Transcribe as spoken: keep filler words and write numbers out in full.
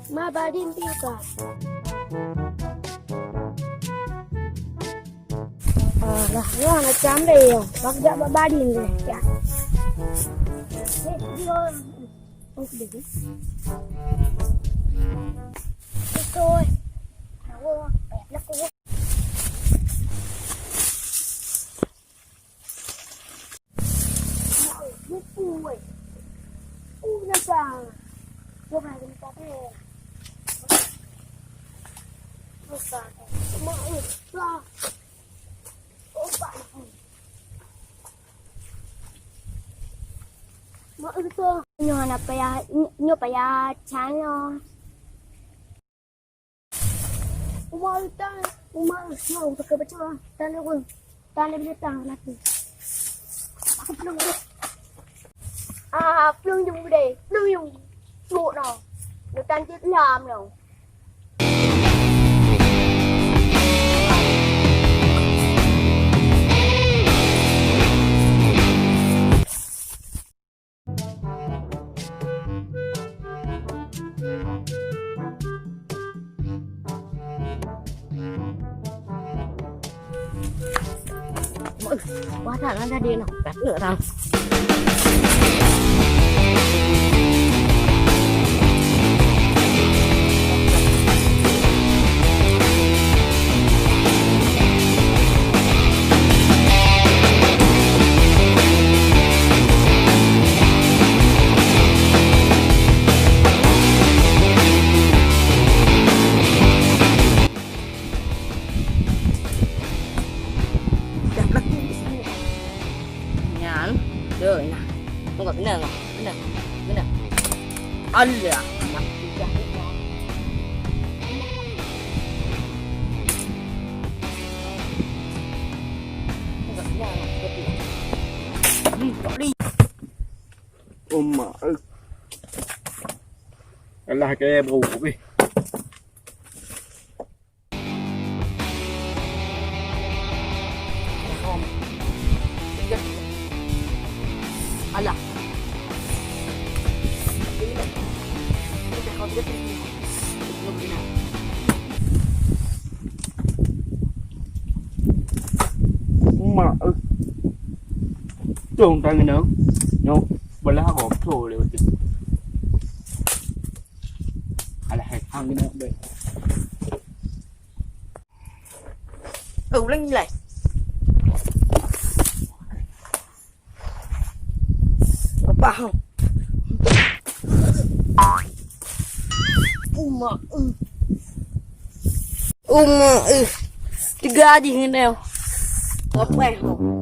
Ma, badin pih ka. Alah, nyoe na cambe yo. Bak jak bak badin deh. Ya. Ni, ni, oh. Oh, sudah, sudah. Betul. Tahu, payah berlaku. Buku, weh. Uh, nyata. Gua pernah minta teh. Susah, teh. Mak, eh, lah. Opak. Mak, eh, tu. Nyoe hana payah, nyoe payah chan nyoe. Uma utang, uma, nyoe utang keu baca. Tan aku. Tan lebih datang nanti. Aku belum. Ah, belum jumpa deh. Belum jumpa. Cuk noh. Lutan cit lam noh. Wah, dah lah tadi noh. Kat le rang. Dah meletup di sini. Nyan, tu nah. Tengok kena, kena, kena. Alah, anak. Uma, eh. Alah, kaya bro, eh. Alah. Uma, eh. Tông tang nyoe. Nyoe beulah rot tho lé. Alah, hai, hang nyoe be. Oh, ulang nilai. Apa hang? Uma, eh. Uma, eh. Tiga jih ngeuneu. Apa hang?